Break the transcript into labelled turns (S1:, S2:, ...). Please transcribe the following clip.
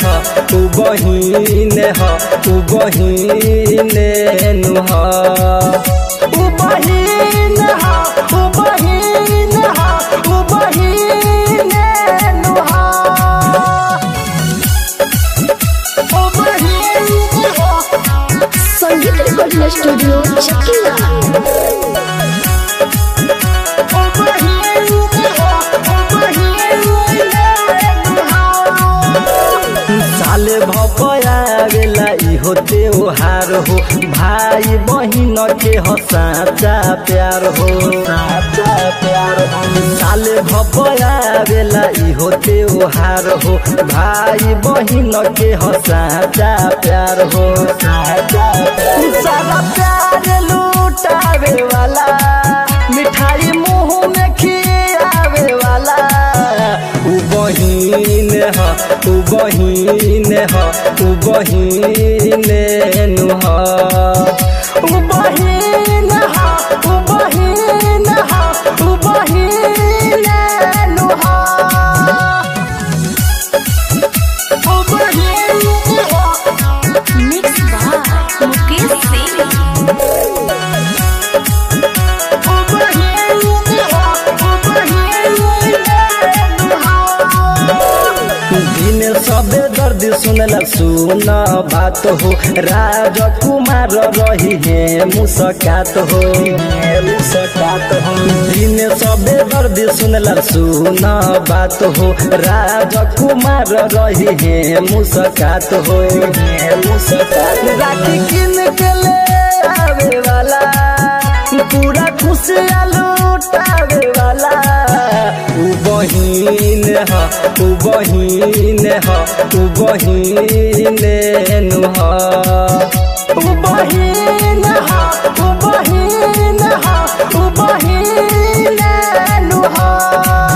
S1: ह, उ बहिन ह, उ बहिन नु ह। उ बहिन ह, उ बहिन ह, उ बहिन नु ह। उ बहिन ह।
S2: संगीत रिकॉर्डिंग स्टूडियो चकिया।
S1: साले भपयावेला इहो त्योहार हो, भाई बहिन के हो साचा प्यार हो, साचा प्यार हो। साले भपयावेला इहो त्योहार हो, भाई बहिन के हो साचा प्यार हो, साचा प्यार। सारा प्यार लूटावे वाला, मिठाई मुंह में खियावे वाला, उ बहिन ह, उ बहिन ह, उ बहिन नु ह। उ बहिन ह, उ बहिन ह, उ बहिन नु ह। उ बहिन ह।
S3: मिक्स बाय मुकेश सेनी।
S1: दिन सबे दर्द सुनला सुन बात हो, राजकुमार रही है मुस्कात हो, मुस्कात हो। दिन सबे दर्द सुनला सुन बात हो, राजकुमार रही है मुस्कात हो, मुस्कात। राखी किन के ले आवे वाला, पूरा खुशियाँ लूटावे वाला, उ बहिन ह, उ बहिन ह, उ बहिन नु ह। उ बहिन ह, उ बहिन ह, उ बहिन नु ह।